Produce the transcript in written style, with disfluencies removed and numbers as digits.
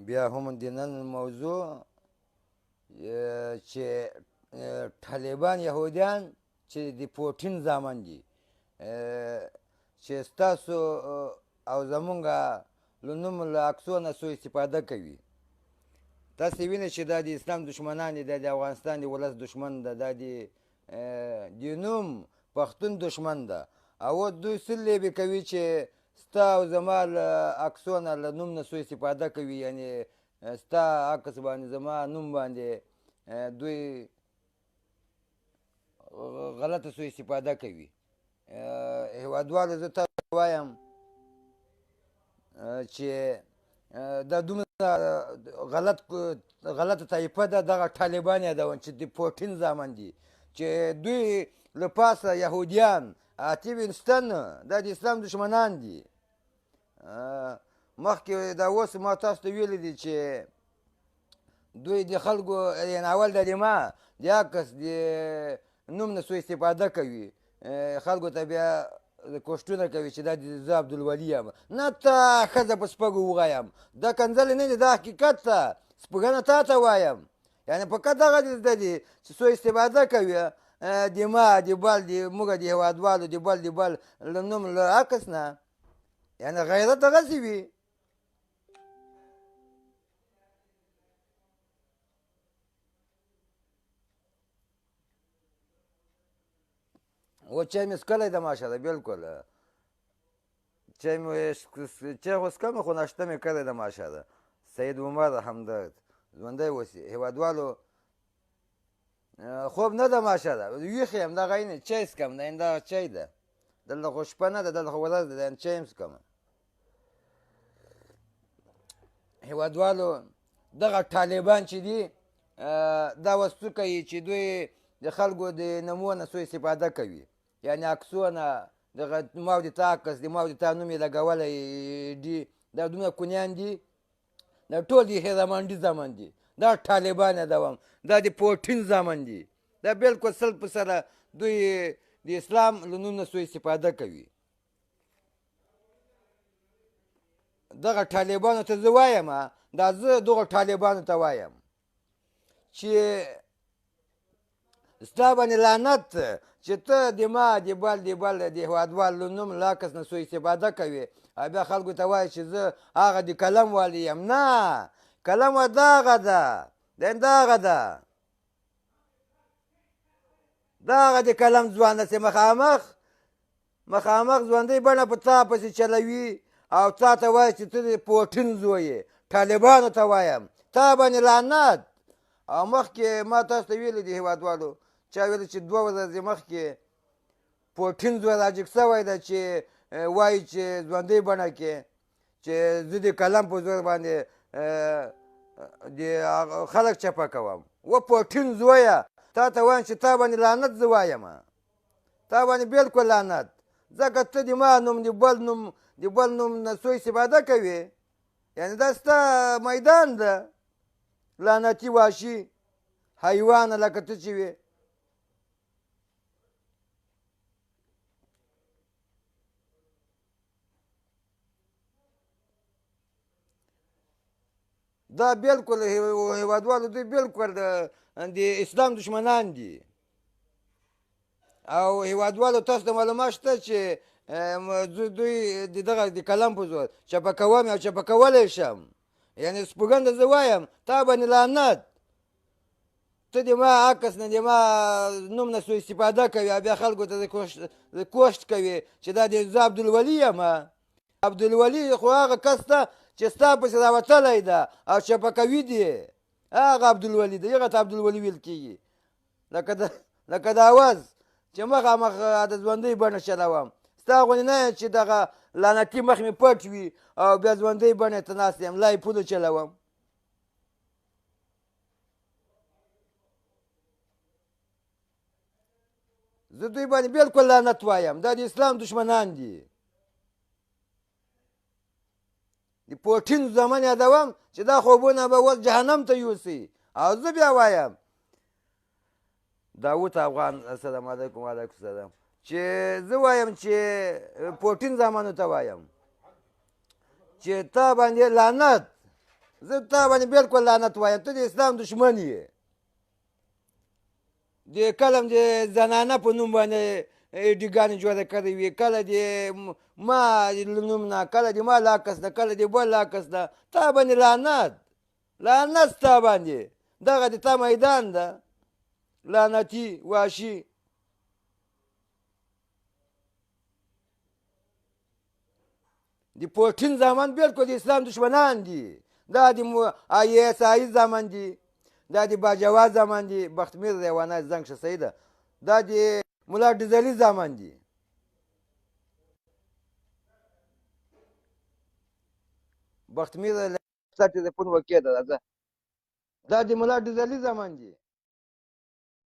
بیا هم د نن موضوع چې طالبان یهودیان چې د پوټین زامن دي، چې ستاسو او زمونږ له نوم له عکسو نه سوء استفاده کوي. تاسې وینئ چې دا د اسلام دښمنان دي، دا د افغانستان د ولس دښمن ده، دا د نوم پښتون دښمن ده. او دوی څه لوبې کوي چې ستا او زما له عکسو نه له نوم نه سوء استفاده کوي، یعنې ستا عکس باندې زما نوم باندې دوی غلطه سوء استفاده کوي. هېوادوالو زه تاسو وایم چې دا دومره غلطه طایفه ده، دغه طالبان یادوم چې د پوټین زامن دي، چې دوی له پاسه یهودیان عاتي وینستن، دا د اسلام دښمنان دي. مخکې دا اوس ما تاسو ته ویلي دي چې دوی د خلکو یعنې اول د ما د عکس د نوم نه سوء استفاده کوي، خلکو ته بیا کوشتونه کوي چې دا د زه عبدالولي یم، نه تا ښځه په سپږو وغایم، دا کنځلې نه دي، دا حقیقت ده، سپږنه تا ته وایم. یعنې فقط دغه دې زده دي چې سوء استفاده کوي د ما د بل د موږ د هېوادوالو د بل د بل له نوم له عکس نه، یعنې غیرت دغسې وي. و چای مې څکلی ده ماشاءالله، بلکل چای مې چای خو څکم، خو ناشته مې کړې ده ماشاءالله. سید عمر همدرد ژوندی اوسي. هېوادوالو خوب نه ده ماشاءالله، ویښ یم، دغه عینې چای څکم، دا دغه چای ده، دلته خو شپه نه ده، دلته خو ورځ ده، دا چای هم څکم. هېوادوالو دغه طالبان چې دي دا اوس څه کوي چې دوی د خلکو د نومو نه سوء استفاده کوي، یعنې عکسونه دغه ما او د تا عکس د ما او د تا نوم یې لګولی دي، دا دومره کونیان دي، دا ټول د هیرامانډي زامن دي، دا طالبان یادوم، دا د پوټین زامن دي، دا بلکل سل په سره دوی د اسلام له نوم نه سوء استفاده کوي. دغه طالبانو ته زه وایم، دا زه دغو طالبانو ته وایم چې ستا باندې لعنت چې ته د ما د بل د بل د هېوادوال له نوم له عکس نه سوء استفاده کوې او بیا خلکو ته وایې چې زه هغه د قلم والي یم. نه، قلم دغه ده، دغه ده، دغه د قلم ځوان ده چې مخامخ مخامخ ژوندۍ بڼه په تا پسې چلوي او تا ته وایي چې ته د پوټین زوی یې. طالبانو ته وایم تا باندې لعنت. او مخکې ما تاسو ته ویلي دي هېوادوالو، چا ویلي چې 2 ورځې مخکې پوټین زوی راجګ شوی ده چې وایي چې ژوندۍ بڼه کې چې زه د قلم په زور باندې د خلک چپه کوم. و پوټین زویه، تا ته وایم چې تا باندې لعنت زه وایم، تا باندې بلکل لعنت، ځکه ته د ما نوم د بل نوم د بل نوم نه سوء استفاده کوې، یعنې دا ستا میدان ده. لعنتي وحشي حیوانه لکه ته چې وې. دا بلکل هېوادوالو دوی بلکل د اسلام دښمنان دي. او هېوادوالو تاسو ته معلومات شته چې دوی د دغه د قلم په زور چپه کوم او چپه کولی شم، یعنې سپوږنده زه وایم تا باندې لعنت، ته د ما عکس نه د ما نوم نه سوء استفاده کوې او بیا خلکو ته د کوشت کوې چې دا د زه عبدالولي یم. عبدالولي خو هغه کس ته چې ستا پسې راوتلی ده او چپه کوي دي، هغه عبدالولي دی، هغه ته عبدالولي ویل کېږي. لکه د اواز چې مخامخ د ژوندۍ بڼه چلوم، ستا غوندې نه یم چې دغه لعنتي مخ مې پټ وي او بیا ژوندۍ بڼې ته ناست یم، لای پولو چلوم. زه دوی باندې بلکل لعنت وایم، دا د اسلام دښمنان دي. د پوټین زامن یادوم چې دا خوبونه به اوس جهنم ته یوسي. او زه بیا وایم داوود افغان السلام علیکم. وعلیکم السلام. چې زه وایم چې پوټین زامنو ته وایم چې تا باندې لعنت، زه تا باندې بالکل لعنت وایم، ته د اسلام دښمن یې. د کلم د زنانه په نوم باندې ایډیګانې جوړې کړې وي، کله د ما له نوم نه، کله د ما له عکس نه، کله د بل له عکس نه. تا باندې لعنت، لعنت ستا باندې. دغه د تا میدان ده، لعنتي وحشي. د پوټین زامن بالکل د اسلام دښمنان دي. دا د آی اس آی زامن دي، دا د باجوا زامن دي. بختمیر ریوانه زنګ شه، صحیح ده. دا د ملا ډیزلي زامن دي. بختمیر ستا ټلیفون وکې ده، راځه. دا د ملا ډیزلي زامن دي.